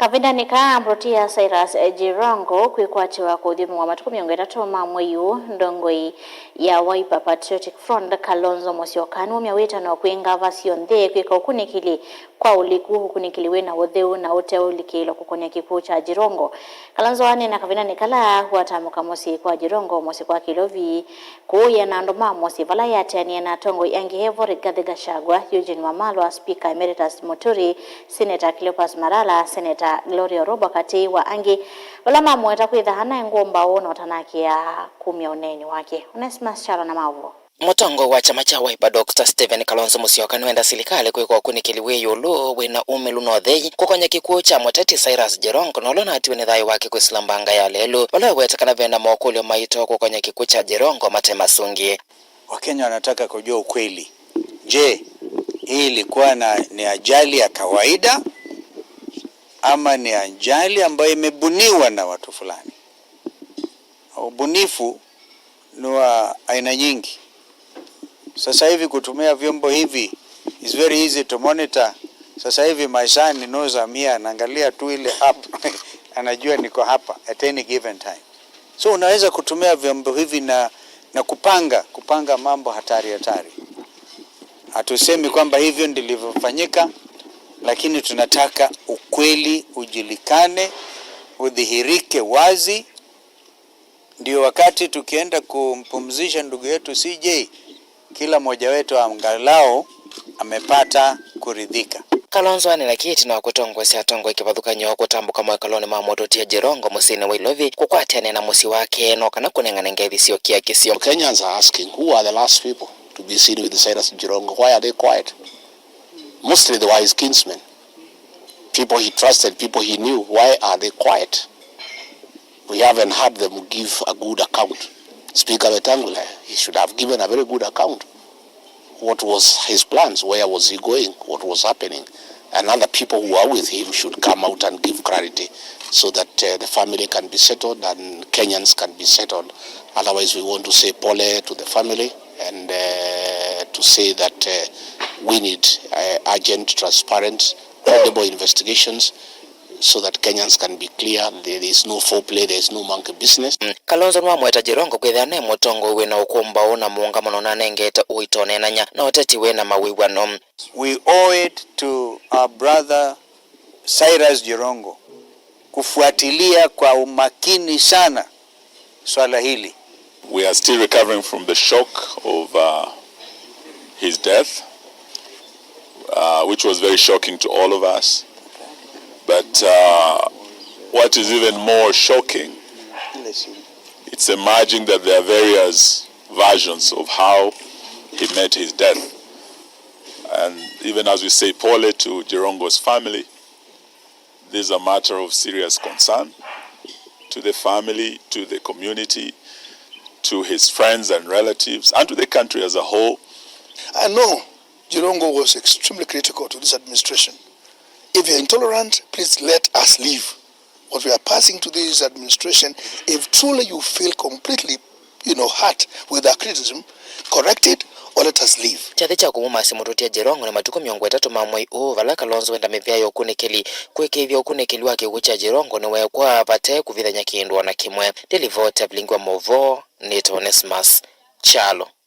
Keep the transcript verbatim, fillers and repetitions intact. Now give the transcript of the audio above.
Kavindanĩ kaa, mbũtũ ya Cyrus Jirongo kwĩkwatĩwa kũthyũmũa matukũ mĩongo ĩtatũ ma mwei ũũ, ndongoi ya Wiper Patriotic Front, Kalonzo Musyoka, nĩwaumya wĩtano kwĩ ngava syonthe kwĩka ũkunĩkĩli kwa ũliku, ũkunĩkĩli wĩ na ũtheu na ũteũlikĩĩlwa kũkonya kĩkw'ũ kya Jirongo. Kalonzo aneena kavindanĩ kala watambũka mũsyĩ kwa Jirongo, mũsyĩ kwa Kĩlovi, kũũĩa na andũ ma mũsyĩ, vala yateanie na atongoi angĩ, evo Rigathi Gachagua, Eugene Wamalwa, Speaker Emeritus Muturi, Senator Cleopas Malala, Senator Gloria Orobo, katĩ wa angĩ, vala mamũweta kwĩtha anaĩ ngũmbaũ na ũtanakĩa kumya ũneeni wake. Onesmus Kyalo na maũvoo. Mũtongoi wa kyama kya Wiper, Doctor Stephen Kalonzo Musyoka, nĩwenda silikalĩ kwĩka ũkunĩkĩli wĩ ĩũlũ, wĩ na umĩlu na ũthei, kũkonya kĩkw'ũ kya mũteti Cyrus Jirongo, na ũla ũnatiwe nĩ thayũ wake kwĩsĩla mbanga ya lelũ, vala weweta kana ve na mokũlyo maito kũkonya kĩkw'ũ kya Jirongo mate masungĩe. Wakenya wanataka kujua ukweli. Je, hii ilikuwa na, ni ajali ya kawaida ama ni ajali ambayo imebuniwa na watu fulani? Ubunifu ni wa aina nyingi. Sasa hivi kutumia vyombo hivi is very easy to monitor. Sasa hivi my son knows I'm here, anaangalia tu ile app anajua niko hapa at any given time. So unaweza kutumia vyombo hivi na, na kupanga, kupanga mambo hatari hatari. Hatusemi kwamba hivyo ndilivyofanyika, lakini tunataka ukweli ujulikane, udhihirike wazi, ndio wakati tukienda kumpumzisha ndugu yetu C J, kila mmoja wetu angalau amepata kuridhika. Kalonzo anena kĩĩ ĩtina wa kũtongoesya atongoi kĩvathũkany'o kũtambũka mawĩkalonĩ ma mũtũtia Jirongo mũsyĩnĩ wa Ilovi kũkwatĩanĩa na mũsyĩ wake, no kana kũnengane ngethi syokie akĩsyo. Kenyans are asking, who are the last people to be seen with Cyrus Jirongo? Why are they quiet? Mostly they were his kinsmen. People he trusted, people he knew. Why are they quiet? We haven't heard them give a good account. Speaker Wetangula, he should have given a very good account. What was his plans? Where was he going? What was happening? And other people who are with him should come out and give clarity so that, uh, the family can be settled and Kenyans can be settled. Otherwise, we want to say pole to the family and, uh, to say that, uh, we need, uh, urgent, transparent, credible investigations so that Kenyans can be clear. There is no foul play, there is no monkey business. Mm. Kalonzo nĩwamweta Jirongo kwĩthĩa ne mũtongoi wĩ na ũkũmbaũ na mũũngamano na anengete ũito ũneenany'a na ũteti wĩ na mawĩw'ano. We owe it to our brother Cyrus Jirongo kufuatilia kwa umakini sana swala hili. We are still recovering from the shock of, uh, his death, uh, which was very shocking to all of us. But, uh, what is even more shocking, it's emerging that there are various versions of how he met his death. And even as we say pole to Jirongo's family, this is a matter of serious concern to the family, to the community, to his friends and relatives, and to the country as a whole. I know Jirongo was extremely critical to this administration. If you're intolerant, please let us leave. What we are passing to this administration, if truly you feel completely, you know, hurt with our criticism, correct it or let us leave. Kyathĩ kya kũmũmasya mũtũtia Jirongo nĩ matukũ mĩongo ĩtatũ ma mwei ũũ, vala Kalonzo wenda mĩvĩa ya ũkunĩkĩli kũĩkĩĩthya ũkunĩkĩli wa kĩkw'ũ kya Jirongo nĩweekwa vate kũvithany'a kĩndũ o na kĩmwe. Ndĩlivoti Avilingi wa Maũvoo, nĩtawa Onesmus Kyalo.